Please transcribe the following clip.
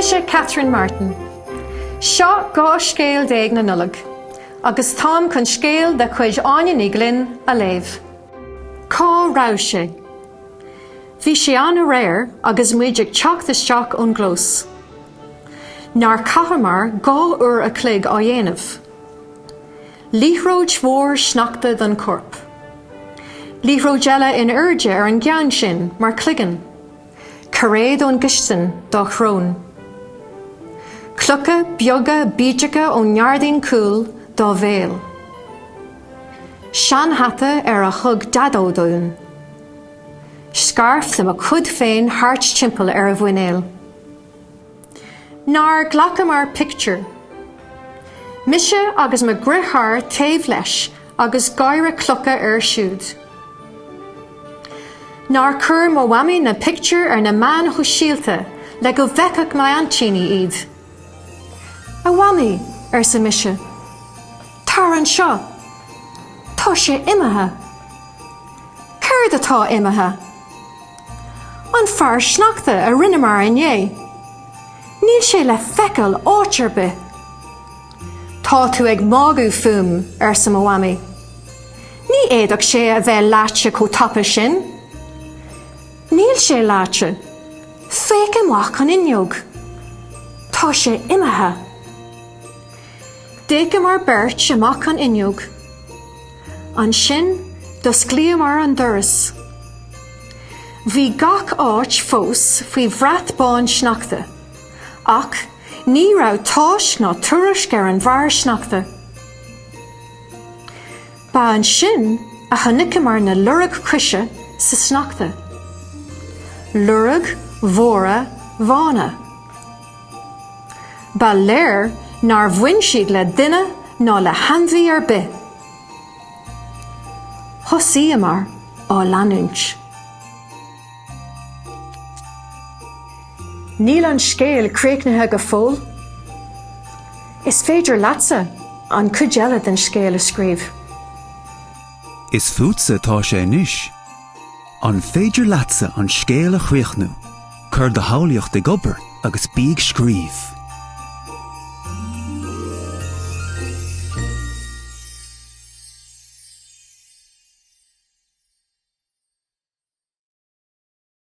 mise Catherine Martin. Seo 12 scéal na Nollag agus táim chun scéal de chuid Áine Ní Ghlinn a léamh. Cá raibh sé? Bhí sé ann aréir agus muid ag teacht isteach ón gclós. Nár chaitheamar 2 uair a chloig á dhéanamh? Liathróid mhór sneachta don chorp. Liathróid eile in airde ar an gceann sin mar chloigeann. Cairéad ón gcistin dá shrón. Clocha beaga bídeacha ón ngairdín cúil dá bhéal. Seanhata ar a thug Daideo dúinn. Scairf de mo chuid féin thart timpeall ar a mhuinéal. Nár ghlacamar pictiúr. Mise agus mo dheartháir taobh leis agus gáire clocha air siúd. Nár chuir mo mhamaí na pictiúir ar na meáin shóisialta le go bhfeicfeadh m'aintíní iad. A mhamaí, arsa mise. Tar anseo. Tá sé imithe. Céard atá imithe? An fear sneachta a rinneamar inné. Níl sé le feiceáil áit ar bith. Tá tú ag magadh fúm, arsa mo mhamaí. Ní fhéadfadh sé a bheith leáite chomh tapa sin. Níl sé leáite. Féach amach an fhuinneog. Tá sé imithe. D'fhéachamar beirt amach an fhuinneog. Ansin d'osclaíomar an doras. Bhí gach áit fós faoi bhrat bán sneachta, ach ní raibh tásc ná tuairisc ar an bhfear sneachta. Ba ansin a chonaiceamar na loirg coise sa sneachta. Loirg mhóra bhána. Ba léir nár bhain siad le duine ná le hainmhí ar bith. Thosaíomar á leanúint. Níl an scéal críochnaithe go fóill. Is féidir leatsa an chuid eile den scéal a scríobh. Is fútsa atá sé anois. An féidir leatsa an scéal a chríochnú? Cuir do shamhlaíocht ag obair agus bí ag scríobh!